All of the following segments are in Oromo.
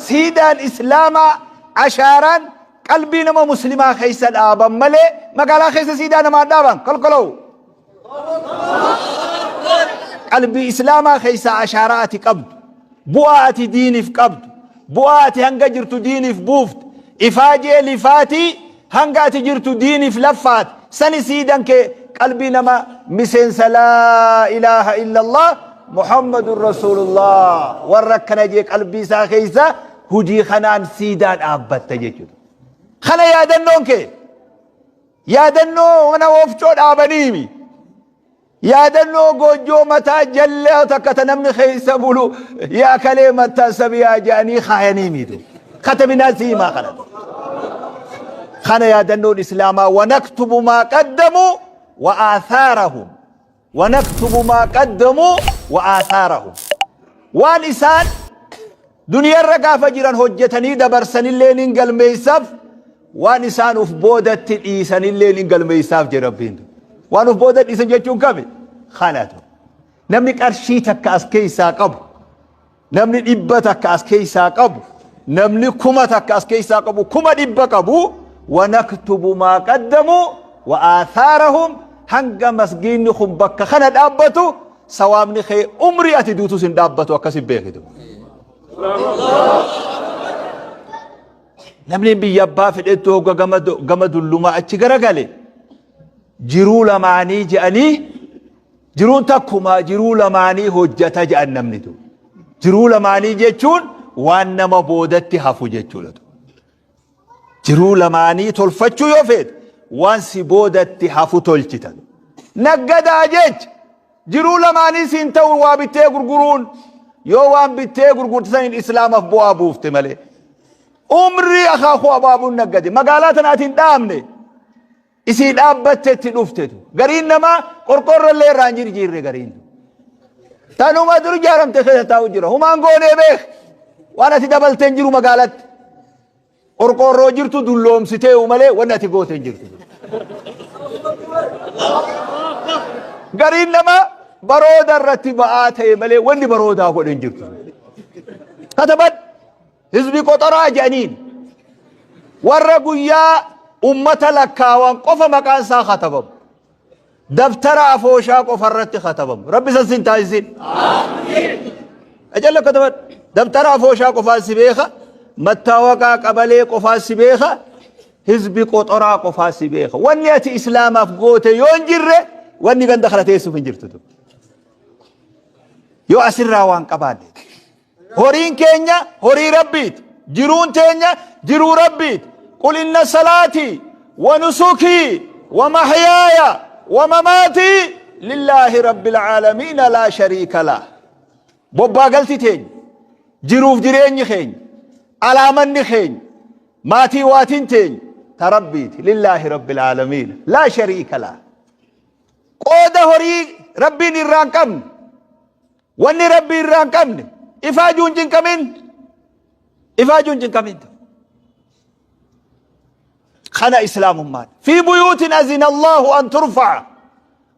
Siidaan Islaamaa ashaaraan qalbii nama muslimaa keessa dhaaban malee magaalaa keessa siidaa namaa dhaaban kolkolou. Qalbii Islaamaa keessaa ashaaraa ati qabdu, bu'aa ati diiniif qabdu, bu'aa ati hanga jirtu diiniif buufte, ifaajee lifaatii hanga ati jirtu diiniif laffaate, sani siidan kee qalbii nama miseensa laa ilaaha illallah Muhammadun Rasuulullah warra akkana jee qalbii isaa keessa hujii kanaan siidaa dhaabbatta jechuudha. Kana yaadannoon kee Yaadannoo mana wofcoo dhaabaniimi. Yaadannoo goojjoo mataa jallaa takka ta namni keessa bulu yaa kalee mattaa sabiyaa jedhanii kaayaniimi. Katabinaa si himaa kana. Kana yaadannoon Islaamaa wanaktubu maa qaddamu wa aathaarahum. Wanaktubu maa qaddamuu wa aathaarahum. Waan isaan duniyarra gaafa jiran hojjetanii dabarsanillee nin galmeessaaf waan isaan uf boodatti dhiisanillee nin galmeessaaf jedhe Rabbiin. Waan uf booda dhiisan jechuun kami? Kanatu. Namni qarshii takka as keessaa qabu Namni 100 as keessaa qabu, namni 1000 as keessaa qabu, 100,000 qabu, wanaktubu maa qaddamu wa aathaarahum hanga masgiinni kun bakka kana dhaabbatu sawaabni kee umrii ati duutus hin dhaabbatu akkasi beekitu. Namni biyya abbaa fedhettu hogga gama dullumaa achi garagale jiruu lamaanii je'anii Jiruun takkuma jiruu lamaanii hojjata jedhan namni tu. Jiruu lamaanii jechuun waan nama boodatti hafu jechuudha. Jiruu lamaanii tolfachuu yoo feete waan si boodatti hafu tolchita. Naggadaa jecha jiruu lamaanii siin ta'u waa bittee gurguruun yoo waan bittee gurgurte saniin islaamaaf bu'aa buufte malee. Umrii akaakuu abaabuun naggade magaalaa tanaatiin dhaabne. Isii dhaabbatte itti dhuftetu. Gariin namaa qorqoorro illee irraa hin jirjiirre gariin. Tanuma dur ijaaramte keessa taa'u jira. Humaan goonee beek. Waan ati dabaltee hin jiru magaalatti. Qorqoorroo jirtu dulloomsitee malee wanni ati goote hin jirtu. Gariin namaa barooda irratti ba'aa ta'e malee wanni baroodaa godhe hin jirtu. Kataban. Hizbi qoxoraa jedhaniin warra guyyaa ummata lakkaawan qofa maqaan isaa katabamu. Dabtara afooshaa qofa irratti katabamu. Rabbi san sin taasisin. Ajalla kataban. Dabtara afooshaa qofaan si beeka. Mattaawaqaa qabalee qofaan si beeka. Hizbi qoxoraa qofaan si beeka. Wanni ati islaamaaf goote yoo hin jirre wanni ganda kana teessuuf hin jirtu. Yoo asirraa waan qabaanne. Horiin keenya horii Rabbiiti. Jiruun teenya jiruu Rabbiiti. Qul inna salaatii wa nusukii wa mahyaaya wa mamaatii lillaahi rabbil aalamiina laa shariika lah. Bobbaa galti teenya, jiruuf jireenyi keenya, alaamanni keenya, maatii waatiin teenya ta Rabbiiti. Lillaahi rabbil aalamiina laa shariika lah. Qooda horii Rabbiin irraa hin qabne Wanni Rabbi irraa hin qabne ifaajuu hin cinqamin. Ifaajuu hin cinqamin. Kana islaamummaan. Fi buyuutin azina Allahu an turfa'a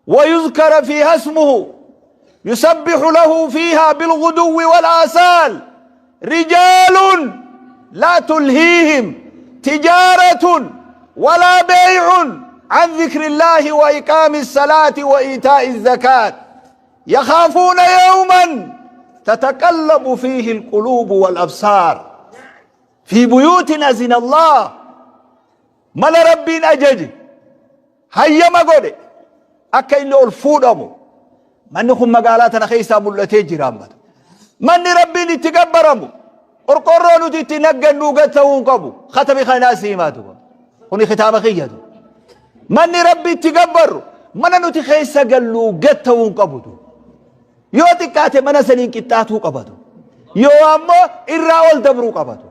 wa yuzkara fiiha ismuhu yusabbihu lahu fiiha bilghuduwwi wal aasaal rijaalun laa tulhiihim tijaaratun walaa beey'un an dhikri Illaahi wa iqaami salaati wa iitaa'i zakaat Yakhaafuuna yawman tataqallabu fiihi alquluubu wal absaar fii buyuutin azina Allah mana Rabbiin ajaje hayyama godhe akka inni ol fuudhamu manni kun magaalaa tana keessaa mul'atee jira ammata manni Rabbiin itti gabbaramu Qorqoorroo nuti itti naggannuu gad ta'uu hin qabu. Katabi kanaa si himaatu. Kuni kitaaba kiyyatu. Manni Rabbi itti gabbarru mana nuti keessa galluu gad ta'uu hin qabutu. Yoo xiqqaate mana saniin qixxaatuu qabatu. Yoo ammoo irraa ol dabruu qabatu.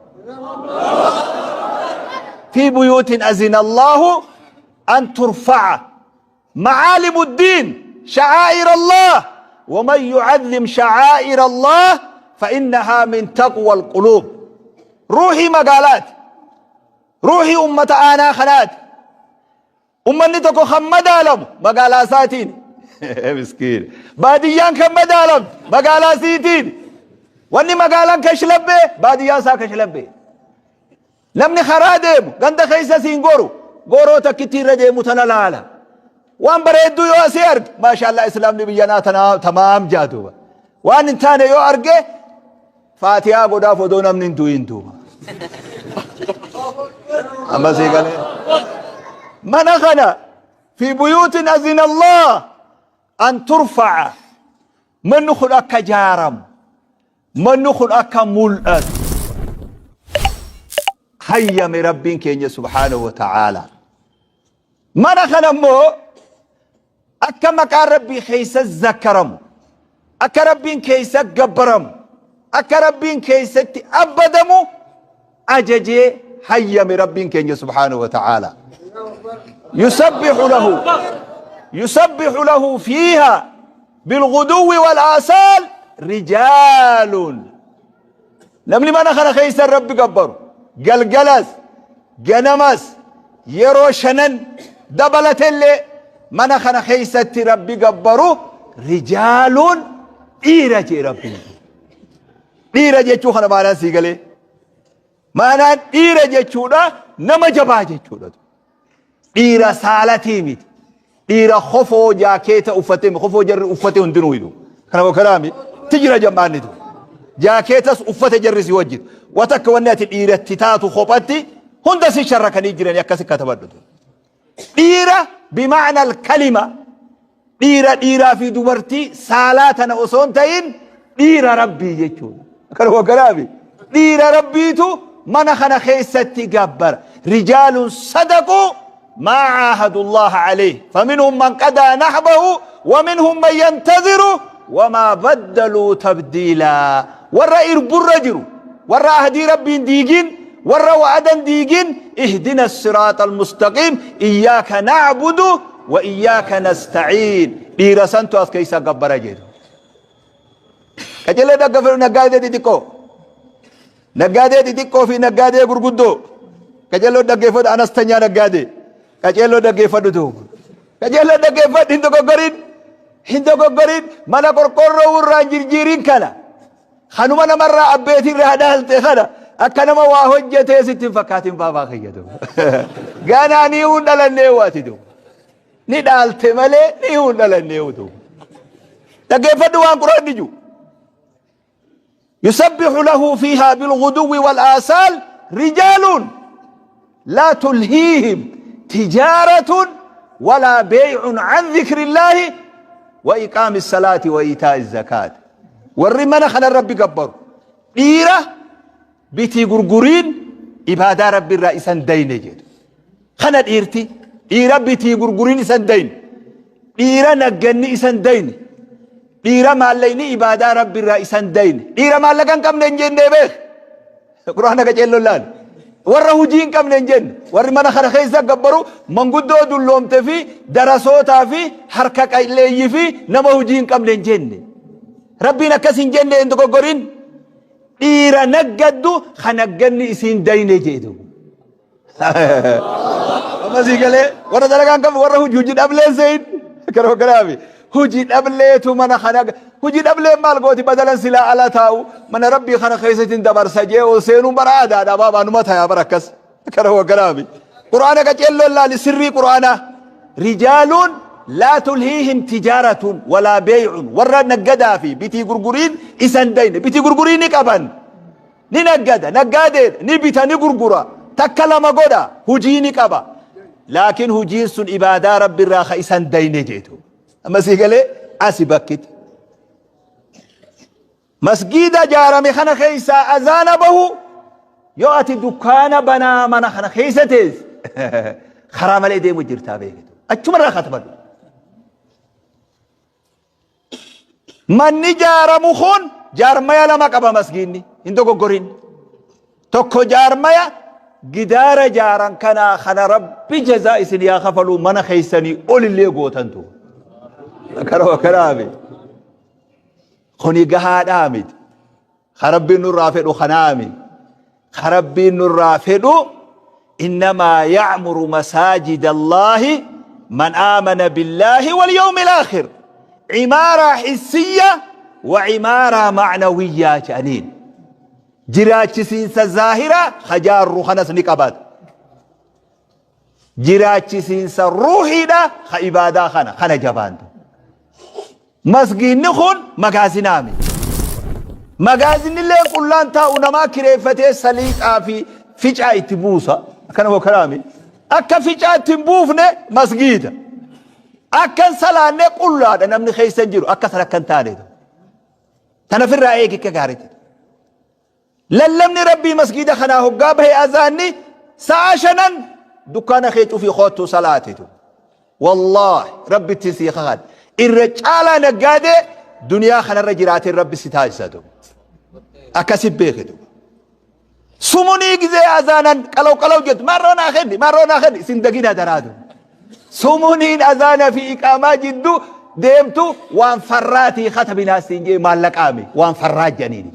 Fi buyuutin azina Allahu an turfa'a معالم الدين شعائر الله ومن يعظم شعائر الله فإنها من تقوى القلوب روحي مقالات روحي أمة آنا خنات أمني تكو خمدالم مقالا ساتين مسكين باديان كمدالم مقالا سيتين Wanni magaalaan kashlabbee baadiyyaan isaa kashlabbee. Namni karaa deemu ganda keessa siin goru goroo takkitti irra deemu tana laala. Waan bareedduu yoo asii arge maashaallah islaamni biyya naa tanaa tamaam jaa duuba. Waan hin taane yoo arge faatiyaa godhaaf odoo namni hin du'in duuba. Amma sii galee. Mana kana fi buyuutin azina Allah an turfa'a manni kun akka jaaramu Manni kun akka mul'atu hayyame Rabbiin keenya subhaanahu wa ta'aalaa. Mana kana immoo akka maqaan Rabbii keessa zakkaramu, akka Rabbiin keessa gabbaramu, akka Rabbiin keessatti abbadamu ajajee hayyame Rabbiin keenya subhaanahu wa ta'aalaa. Yusabbihu lahu yusabbihu lahu fiihaa bilghuduwwi wal aasaal rijaaluun. Namni mana kana keessa Rabbi gabbaru galgalas ganamas yeroo shanan dabalatellee mana kana keessatti Rabbi gabbaru rijaaluun dhiira jee Rabbiin. Dhiira jechuu kana maanaan sii galee. Maanaan dhiira jechuudha nama jabaa jechuudha. Dhiira saalatii miti. Dhiira kofoo jaakeeta uffatee kofoo jarri uffate hundinuu hidu. Kana wakalaami ti jira jam'aannitu. Jaakeetas uffate jarri si wajjin. Watakka wanni ati dhiiratti taatu kophatti hunda si sharrakanii jiranii akkasi katabadhutu. Dhiira bima'na kalima dhiira dhiiraa fi dubartii saalaa tana osoo hin ta'in dhiira rabbii jechuudha. Kanuma kanaafi dhiira rabbiitu mana kana keessatti gabbara. Rijaalun sadaquu maa caahadu Allaha alayhi faminhum man qadaa nahbahu wa minhum man yantaziru wamaa baddaluu tabdiilaa. Warra irburra jiru warra ahdii rabbiin diigin warra wa'adan diigin ihdina siraaxa almustaqiim iyyaaka na'budu wa iyyaaka nasta'iin dhiira santu as keessa gabbara jedhu. Qajeelee dhaggeeffadhu naggaadee xixiqqoo. Naggaadee xixiqqoo fi naggaadee gurguddoo. Qajeeloo dhaggeeffadhu anastanyaa naggaadee. Qajeeloo dhaggeeffadhu duuba. Qajeeloo dhaggeeffadhu hin dogoggorin. Hin dogoggorin mana qorqorroo irraa hin jirjiirin kana. Kanuma namarraa abbeetii irraa dhaalte kana akka nama waa hojjetee sitti hin fakkaatin baabaa kiyya duuba. Ganaa ni hun dhalannee waati duuba. Ni dhaalte malee ni hun dhalannee duuba. Dhaggeeffadhu waan quraanni jiru. Yusabbihu lahu fiihaa bilghuduwwi wal aasaal rijaaluun laa tulhiihim tijaaratun walaa beey'un an dhikrillaahi wa iqaami salaati wa iitaa'i zakaati. Warri mana kana Rabbi gabbaru dhiira bitii gurguriin ibaadaa Rabbi irraa isan dayne jedhu. Kana dhiirti dhiira bitii gurguriin isan dayne dhiira nagganni isan dayne dhiira maallaqni ibaadaa Rabbi irraa isan dayne dhiira maallaqa hin qabne hin jennee beek. Qur'aana qaceelloon laal. Warra hujii hin qabne hin jenne. Warri mana kana keessa gabbaru manguddoo dulloomte fi darasootaa fi harka qalleeyyii fi nama hujii hin qabne hin jenne. Rabbiin akkas hin jenne hin dogoggorin. Dhiira naggaddu ka nagganni isiin dayne jedhu. Amma sii galee warra dalagaa hin qabne warra hojii hojii dhableen seeyin kana kanaafi hojii dhableetu mana kana hojii dhableen maal gooti badalan silaa ala taa'u mana rabbii kana keessatti hin dabarsa jee ol seenuun bara aadaadha baabaa numa tayaa bara akkas kana kanaafi quraana qaceelloon laali sirrii quraanaa rijaaluun laa tulhiihim tijaaratun walaa beey'un warra naggadaa fi bitii gurguriin isan dayne bitii gurgurii ni qaban Ni naggada, naggaadeedha, ni bita, ni gurgura, takka lama godha, hujii ni qaba. Laakiin hujiin sun ibaadaa Rabbi irraa ka isan dayne jeetu. Amma sii galee asi bakkiti. Masgiida jaarame kana keessaa azaana bahu yoo ati dukkaana banaa mana kana keessa teesse karaa malee deemu jirtaa beekitu. Achuma irraa katabadhu. Manni jaaramu kun jaarmaya lama qaba masgiinni hin dogoggorin. Tokko jaarmaya gidaara jaaran kanaa kana rabbi jazaa isin yaa kafaluu mana keessanii olillee gootantu. Kana kanaafi kuni gahaadhaa miti. Ka Rabbiin nurraa fedhu kanaa miti. Ka Rabbiin nurraa fedhu innamaa ya'muru masaajida Allaahi man aamana billaahi wal yawmil aakhir. Cimaaraa hissiyya wa imaaraa ma'nawiyyaa jedhaniin. Jiraachisiinsa zaahiraa ka jaarru kanas ni qabaata. Jiraachisiinsa ruuhiidha ka ibaadaa kana kana jabaantu. Masgiinni kun magaazinaa miti. Magaazinillee qullaan taa'u namaa kireeffatee saliixaa fi ficaa itti buusa. Akkana moo kanaa miti. Akka ficaa itti hin buufne masgiida. Akka hin salaanne qullaadha namni keessa hin jiru. Akka san akka hin taane. Tana ofirraa eegi akka gaariitti. Lallabni Rabbii masgiida kanaa hoggaa bahe azaanni sa'a shanan dukkaana kee cufii koottuu salaatitu. Wallaahi Rabbitti sii kakadha. Irra caalaa naggaadee duniyaa kanarra jiraatee Rabbi si taasisatu. Akkasi beekitu. Sumunii gizee azaanan qalaw qalaw jettu marroo naa kenni marroo naa kenni isin dagina daraatu. Sumuniin azaana fi iqaamaa jidduu deemtu waan farraatii katabinaa siin jee maallaqaami waan farraa jedhaniini.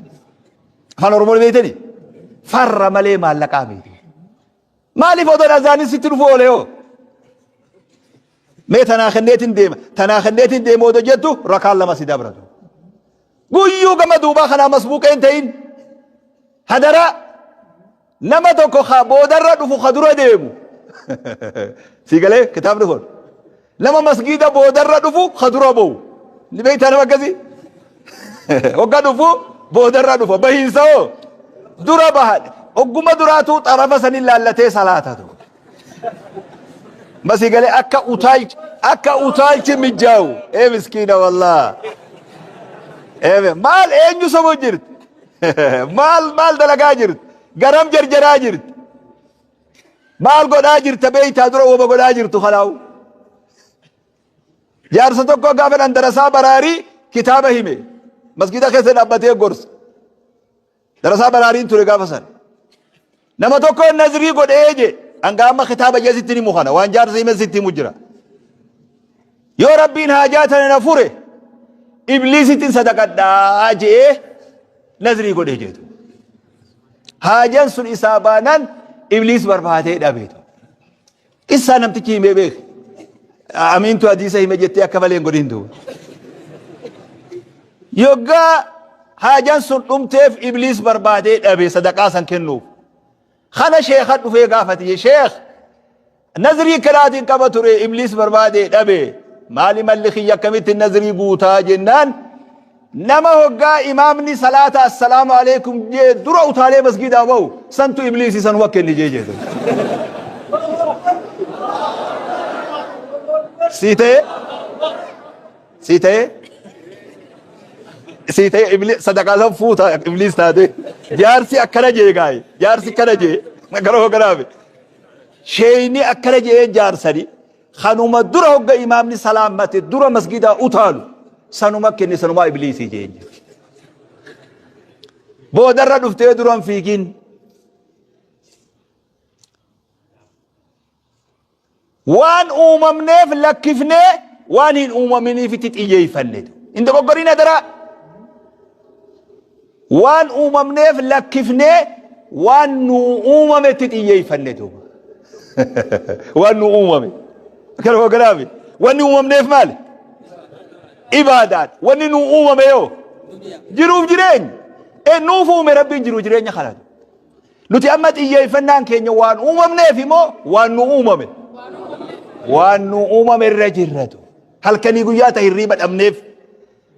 Afaan Oromoo beektani? Farra malee maallaqaa miti. Maaliif odoon azaanin sitti dhufu oole hoo? Mee tanaa kenneetiin deema. Tanaa kenneetiin deema odoo jettu rakaan lama si dabratu. Guyyuu gama duubaa kanaa masbuuqee hin ta'in. Hadaraa nama tokko ka boodarra dhufu ka dura deemu. Sii galee kitaabni kun. Nama masgiida boodarra dhufu ka dura ba'u. Ni beektaa nama akkasii? Hogga dhufu boodarra dhufa. Bahiinsa hoo dura baha. Hogguma duraatuu xarafa saniin laallatee salaatatu. Masii galee akka utaalchi akka utaalchi mijjaawu. Ee miskiina wallaa. Ee maal eenyu sobu jirti? Maal maal dalagaa jirti? Garam jarjaraa jirti? Maal godhaa jirta beeytaa dura wama godhaa jirtu kanaawu. Jaarsa tokko gaafa dhan darasaa baraarii kitaaba hime. Masgiida keessa dhaabbatee gorsa. Darasaa baraariin ture gaafa san. Nama tokko nazrii godhee je hanga amma kitaaba jee sitti himu kana waan jaarsa hime sitti himu jira. Yoo rabbiin haajaa tana na fure ibliisittiin sadaqadhaa je'ee nazrii godhee jeetu. Haajan sun isaa baanaan ibliis barbaadee dhabeetu. Qissaa namtichi himee beeke. Amiintu hadiisa hime jettee akka malee hin godhin duuba. Yoggaa haajan sun dhumteef ibliis barbaadee dhabe sadaqaa san kennuuf. Kana sheekha dhufee gaafate sheekh Nazrii kanaatiin qaba ture ibliis barbaade dhabe maali malli kiyya akkamitti nazrii guutaa jennaan nama hoggaa imaamni salaata assalaamu alaikum jee dura utaalee masgiidaa ba'u santu ibliisi sanuma kenni jee jedhe. Sii ta'e sii ta'e sii ta'e ibli sadaqaa san fuuta ibliis taate jaarsi akkana jee gaayi jaarsi akkana jee gara hogganaafi. Sheeyni akkana je'ee jaarsani kanuma dura hogga imaamni salaammate dura masgidaa utaalu sanuma kenne sanumaa ibliisii jeen jedhe. Boodarra dhuftee duran fiigin. Waan uumamneef lakkifnee waan hin uumaminiifitti xiyyeeffanne. Hin dogoggoriin adaraa. Waan uumamneef lakkifnee waan nuu uumametti xiyyeeffanne duuba. Waan nuu uumame. Akkana hogganaafi. Wanni uumamneef maali? Ibaadaadha. Wanni nuu uumame yoo? Jiruuf jireenya. E nuuf uume Rabbiin jiruuf jireenya kana. Nuti amma xiyyeeffannaan keenya waan uumamneef immoo waan nu uumame. Waan nu uumame irra jirratu. Halkanii guyyaa ta hirriiba dhabneef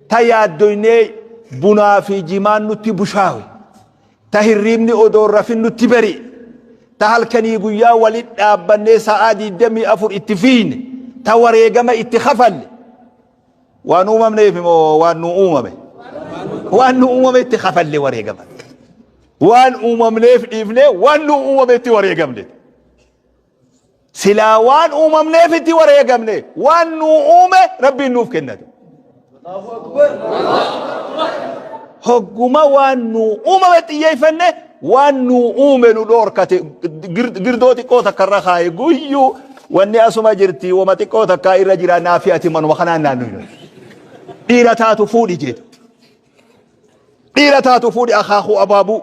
ta yaaddoynee bunaa fi jimaan nutti bushaawe. Ta hirriibni odoo rafin nutti bari'e. Ta halkanii guyyaa walit dhaabbannee sa'aa 24 itti fiiyne. Ta wareegama itti kafalle. Waan uumamneef moo waan nu uumame? Waan nu uumame itti kafalle wareegama. Waan uumamneef dhiifnee waan nu uumame itti wareegamne. Silaa waan uumamneef itti wareegamne waan nu uume rabbiin nuuf kennate. Hogguma waan nu uumame xiyyeeffanne waan nu uume nu dhoorkate girdoo xiqqoo takka irra kaaye guyyuu wanni asuma jirti wama xiqqoo takka irra jira naafi ati manuma kanaan naannoo dhiira taatu fuudhi jeetu. Dhiira taatu fuudhi akaakuu abaabuu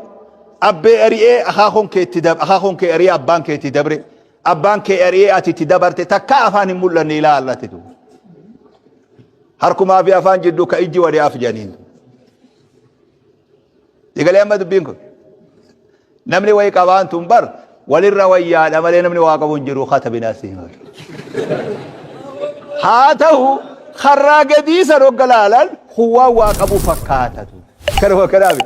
abbee ari'ee akaakuun kee itti dabre akaakuun kee ari'ee abbaan kee itti dabre abbaan kee ari'ee ati itti dabarte takka afaan hin mul'anne ilaallate tu. Harkumaa fi afaan jidduu ka ijji wali af jedhaniin. Digalee amma dubbiin kun. Namni wayii qabaan tun bar walirra wayyaadha malee namni waa qabu hin jiru katabinaa si hima. Haa ta'u karraa gadii san hogga laalan huwwaan waa qabu fakkaatatu. Kanuma kanaaf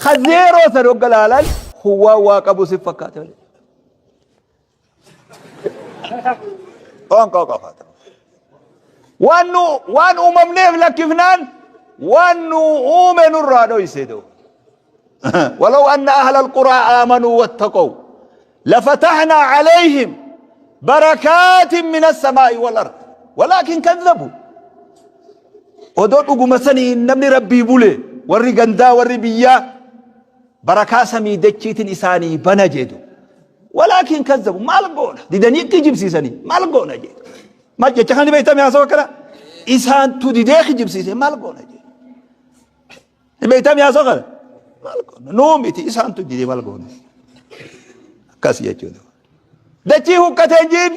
ka zeeroo san hogga laalan huwwaan waa qabu si fakkaata malee. Waan qabu qabaata. Waan nu waan uumamneef lakkifnaan waan nu uume nurraa dhoyse doo. ولو أن أهل القرى آمنوا واتقوا لفتحنا عليهم بركات من السماء والأرض ولكن كذبوا odoo dhuguma sanii namni rabbii bule warri gandaa warri biyyaa barakaa samii dachiitin isaanii bana jedhu Walaakin kazzabu maal goona didanii kijibsiisanii maal goona jee maal jecha kana beektame haasawa akkana isaantu didee kijibsiise maal goona jee beektame haasawa kana maal goona nuu miti isaantu didee maal goona akkas jechuudha dachii huqqate hin jiin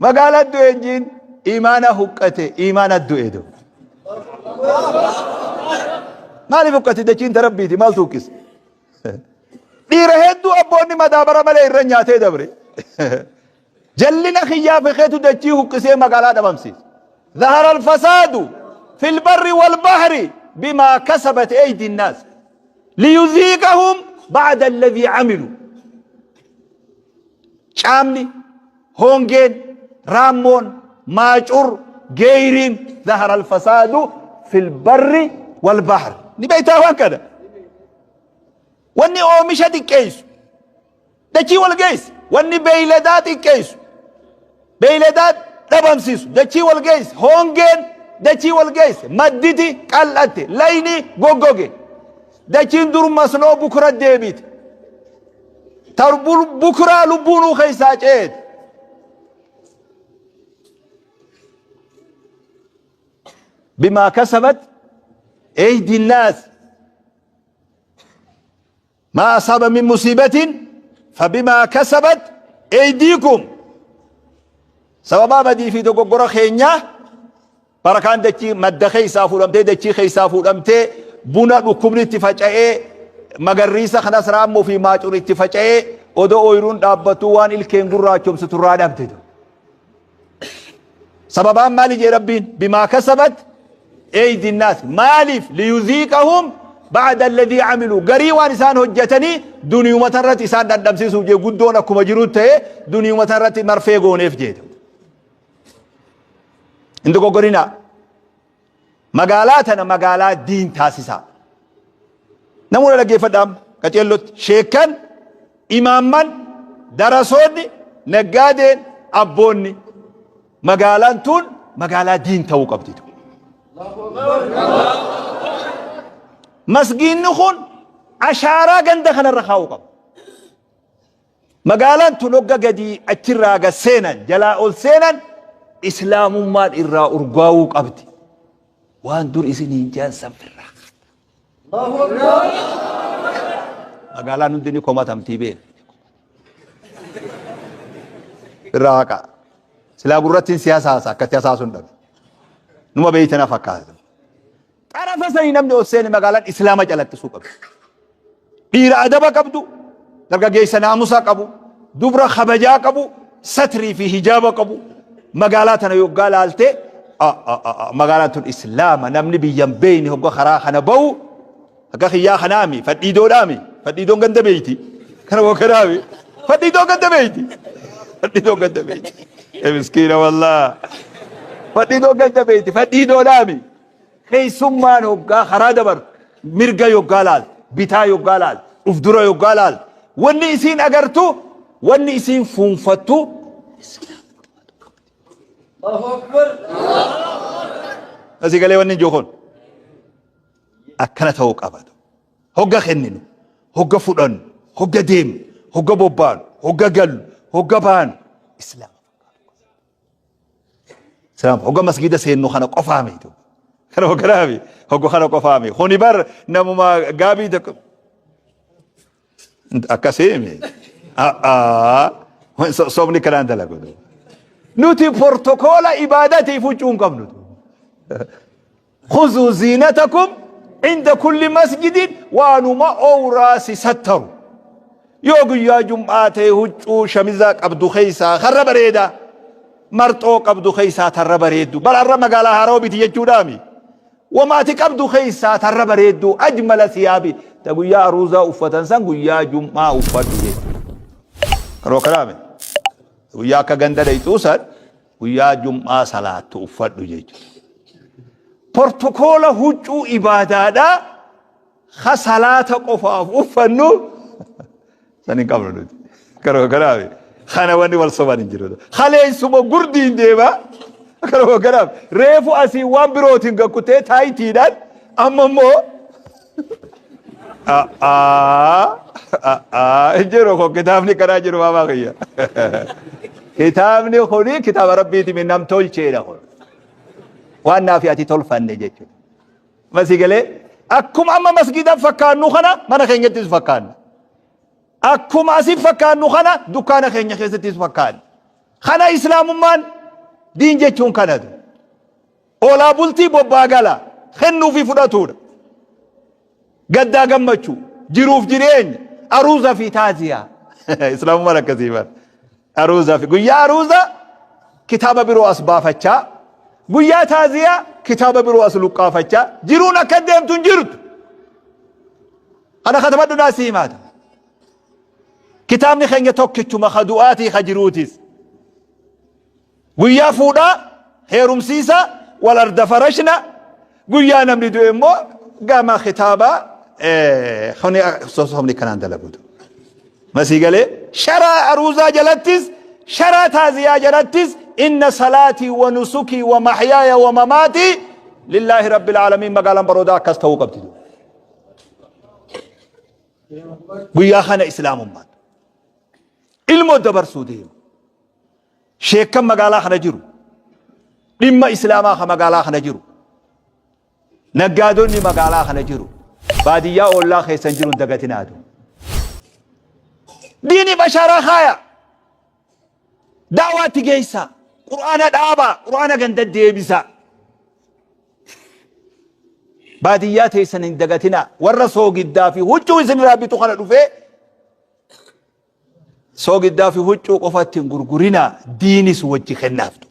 magaalaa du'e hin jiin imaana huqqate imaana du'e du maaliif huqqate dachiin tarabbiiti maaltu huqqise Dhiira hedduu abboonni madaabara malee irra nyaatee dabre. Jallina kiyyaa fi keetu dachii huqqisee magaalaa dhabamsiise. Zahara alfasaadu fil barri wal bahri bimaa kasabat eydi nnaas liyuziiqahum ba'da alladhii amilu. Caamni, hongeen, raammoon, maacur, geeyriin zahara alfasaadu fil barri wal bahri. Ni beektaa waan kana? Wanni oomisha xiqqeessu dachii wal geessi. Wanni beeyladaa xiqqeessu beeyladaa dhabamsiisu dachii wal geessi. Hongeen dachii wal geessi. Madditi qal'atte. Layni goggoge. Dachiin dur masnoo bukura deebite. Tar bukuraa lubbuunuu keessaa ceete. Bimaa kasabat eydi naas. Maa asaaba min musiibatin fabimaa kasabat eydiikum. Sababaa badii fi dogoggora keenyaa barakaan dachii madda keessaa fuudhamtee dachii keessaa fuudhamtee buna dhukkubni itti faca'ee magarriisa kanas raammoo fi maacur itti faca'ee odoo ooyiruun dhaabbattuu waan ilkeen gurraachomsitu irraa dhabde. Sababaan maali jee Rabbiin? Bimaa kasabat eeydi naas. Maaliif? Liyuziiqahum ba'da alladhii amiluu. Garii waan isaan hojjetanii duniyuma irratti isaan dhandhamsiisuuf jee guddoon akkuma jiru ta'e duniyuma irratti marfee gooneef jee. Hin dogoggorinaa. Magaalaa tana magaalaa diin taasisaa. Namoota dhaggeeffadhaa amma qaceellotti. Sheekkan, imaamman, darasoonni, naggaadeen, abboonni. Magaalaan tun magaalaa diin ta'uu qabdi. Masgiinni kun ashaaraa ganda kanarra kaa'uu qaba. Magaalaan tun hogga gadii achirraa gad seenan, jalaa ol seenan islaamummaan irraa urgaa'uu qabdi. Waan dur isiniin jaan san firraa. Magaalaan hundi ni komatamtii beek. Irraa haqa. Silaa gurrattiin siyaasa haasa akkatti hasaasuun dhabe. Numa beeytana fakkaata. Xarafa sanii namni ol seene magaalaan islaama calaqqisuu qabdi. Dhiira adaba qabdu, dargaggeessa naamusa qabu, dubra kabajaa qabu, satrii fi hijaaba qabu. Magaalaa tana yoggaa laalte magaalaan tun islaama namni biyyan beeyne hogga karaa kana bahu akka kiyyaa kanaami fadhiidoodhaami fadhiidoon ganda beeyti kana wakkanaami fadhiidoon ganda beeyti fadhiidoon ganda beeyti miskiina wallaa fadhiidoon ganda beeyti fadhiidoodhaami Keessummaan hoggaa karaa dabartu mirga yoggaa laaltu, bitaa yoggaa laaltu, uf dura yoggaa laaltu, wanni isiin agartu, wanni isiin fuunfattu Asii galee wanni jiru kun akkana ta'uu qaba. Hogga kenninu, hogga fudhannu, hogga deemnu, hogga bobbaanu, hogga gallu, hogga baanu islaama. Islaam hogga masgiida seennu kana qofaa miti. Kana hogganaa hogga kana qofaa miti. Kuni bar namuma gaabii tokko akkasii miti. Sobni kanaan dalagu. Nuti portokoola ibaadatiif huccuu hin qabnu. Khuzuu ziinatakum Inda kulli masjidin waanuma owraa si sattaru. Yoo guyyaa jum'aa ta'e huccuu shamizaa qabdu keessaa karra bareedaa. Marxoo qabdu keessaa tarra bareeddu. Bara har'a magaalaa haarawa biti jechuudhaami. Wama ati qabdu keessaa tarra bareedduu ajmala siyaabi ta guyyaa aruuzaa uffatan san guyyaa jum'aa uffadhu jechuudha. Kanuma kanaame guyyaa akka ganda dhayxuu san guyyaa jum'aa salaattu uffadhu jechuudha. Portokoola huccuu ibaadaadhaa ka salaata qofaaf uffannu san hin qabnu nuti. Kanuma kanaaf kana wanni wal soban hin jiru. Kaleessuma gurdiin deema. Kanuma kanaaf reefu asii waan birootiin gakkutee taayitiidhaan amma immoo hin jiru kun kitaabni kanaa jiru maamaa kiyya. Kitaabni kuni kitaaba rabbiiti mi nam tolcheedha kun. Waan naafi ati tolfanne jechuudha. Masii galee akkuma amma masgiidan fakkaannu kana mana keenyattis fakkaanna. Akkuma asii fakkaannu kana dukkaana keenya keessattis fakkaanna. Kana islaamummaan diin jechuun kanatu. Oolaa bultii bobbaa gala kennuu fi fudhatuudha. Gaddaa gammachuu, jiruuf jireenya, aruuza fi taaziyaa. Islaamummaan akkasii bara. Aruuza fi guyyaa aruuza kitaaba biroo as baafachaa, guyyaa taaziyaa kitaaba biroo as luqqaafachaa jiruun akka deemtu hin jirtu. Kana katabadhu naa si himaata. Kitaabni keenya tokkichuma ka du'aatii ka jiruutis. Guyyaa fuudhaa, heerumsiisa, wal arda farashna, guyyaa namni du'e immoo gama kitaabaa kuni sossobni kanaan dalaguutu. Masii galee sharaa aruuzaa jalattis sharaa taaziyaa jalattis inna salaatii wa nusukii wa mahyaaya wa mamaatii lillaahi rabbil aalamiin magaalaan baroodaa akkas ta'uu qabdi. Guyyaa kana islaamummaan ilmoo dabarsuu deema. Sheekkan magaalaa kana jiru, dhimma islaamaa ka magaalaa kana jiru, naggaadonni magaalaa kana jiru, baadiyyaa ollaa keessan jiru hin dagatinaatu. Diini bashaaraa kaaya. Da'waatti geessaa. Qur'aana dhaabaa. Qur'aana ganda deebisaa. Baadiyyaa teessan hin dagatinaa. Warra soogiddaa fi huccuu isinirraa bitu kana dhufee Soogiddaa fi huccuu qofatti hin gurgurinaa diinis wajji kennaaftu.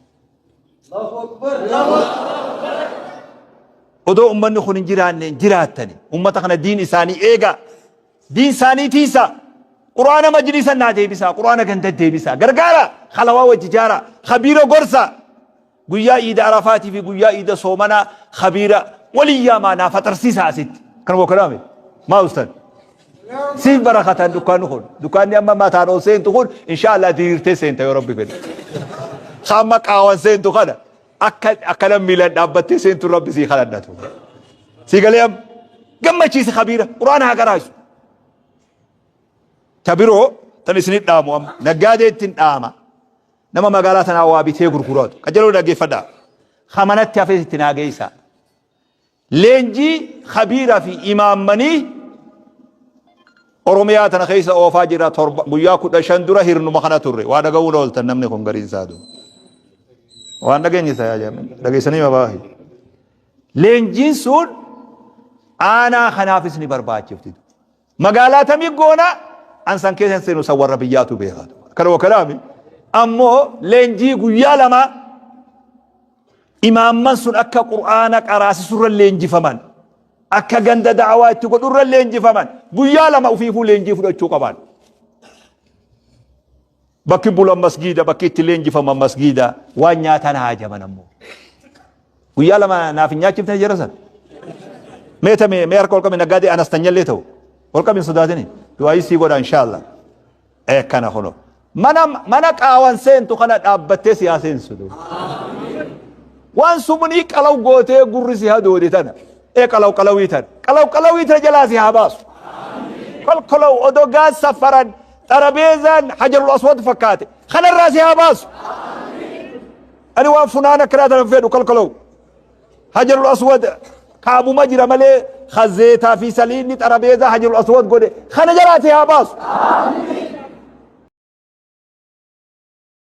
Odoo ummanni kun hin jiraanne hin jiraattani. Ummata kana diin isaanii eegaa. Diin isaanii tiisaa. Qur'aana majlisa naa deebisaa. Qur'aana ganda deebisaa. Gargaara. Halawaa wajji jaaraa. Khabiira gorsaa. Guyyaa iida Arafaatii fi guyyaa iida soomanaa khabiira walii yaamaa naa faxarsiisaa asitti. Kan wakalaame. Maa ustad? Siif barakatan dukkaanni kun. Dukkaanni amma mataan ol seentu kun inshaallah diriirtee seenta yoo rabbi fedhe. Amma qaawan seentu kana akka akkana miilan dhaabbattee seentu rabbi sii kadhadhatu. Sii galee amma gammachiisi khabiira quraana haa qaraasu. Ta biroo tan isinit dhaamu amma naggaadee ittiin dhaama. Nama magaalaa tanaa waa bitee gurguratu. Qajeeloo dhaggeeffadhaa. Ka manatti hafes itti naa geessaa. Leenjii kabiira fi imaammanii Oromiyaa tana keessa oofaa jira torba guyyaa 15 dura hirnuma kana turre. Waa dhaga'uun ooltan namni kun gariin isaa duuba. Waan dhageenye isaa yaa jaamee dhageessanii mabaahi. Leenjiin sun aanaa kanaafis ni barbaachifti. Magaalaa tamii goona an san keessa hin seenu san warra biyyaatu beeka. Kana wakalaami. Ammoo leenjii guyyaa lama imaamman sun akka qur'aana qaraasisurra leenjifaman akka ganda da'awaa itti godhurra leenjifaman guyyaa lama ufiifuu leenjii fudhachuu qaban. Bakki bulan masgiida, bakki itti leenjifaman masgiida, waan nyaatan haajaman ammoo. Guyyaa lama naaf hin nyaachifne jara sana. Mee tame mee harka ol qabi naggaadee anastanyallee ta'u. Ol qabi hin sodaatini. Du'aayii sii godha inshaallah. Ee kana kuno. Mana mana qaawan seentu kana dhaabbattee si haa seensu. Waan sumunii qalaw gootee gurri si hadoode tana. Ee qalaw qalawii tana. Qalaw qalawii tana jalaa si haa baasu. Kolkolaw odoo gaas safaran xarabeezaan hajarul aswad fakkaate kanarraa si haa baasu. Ani waan funaan akkanaa tana fedhu kolkolaw. Hajarul aswad kaabuma jira malee kazeetaa fi saliinni xarabeezaa hajarul aswad godhe kana jalaa si haa baasu.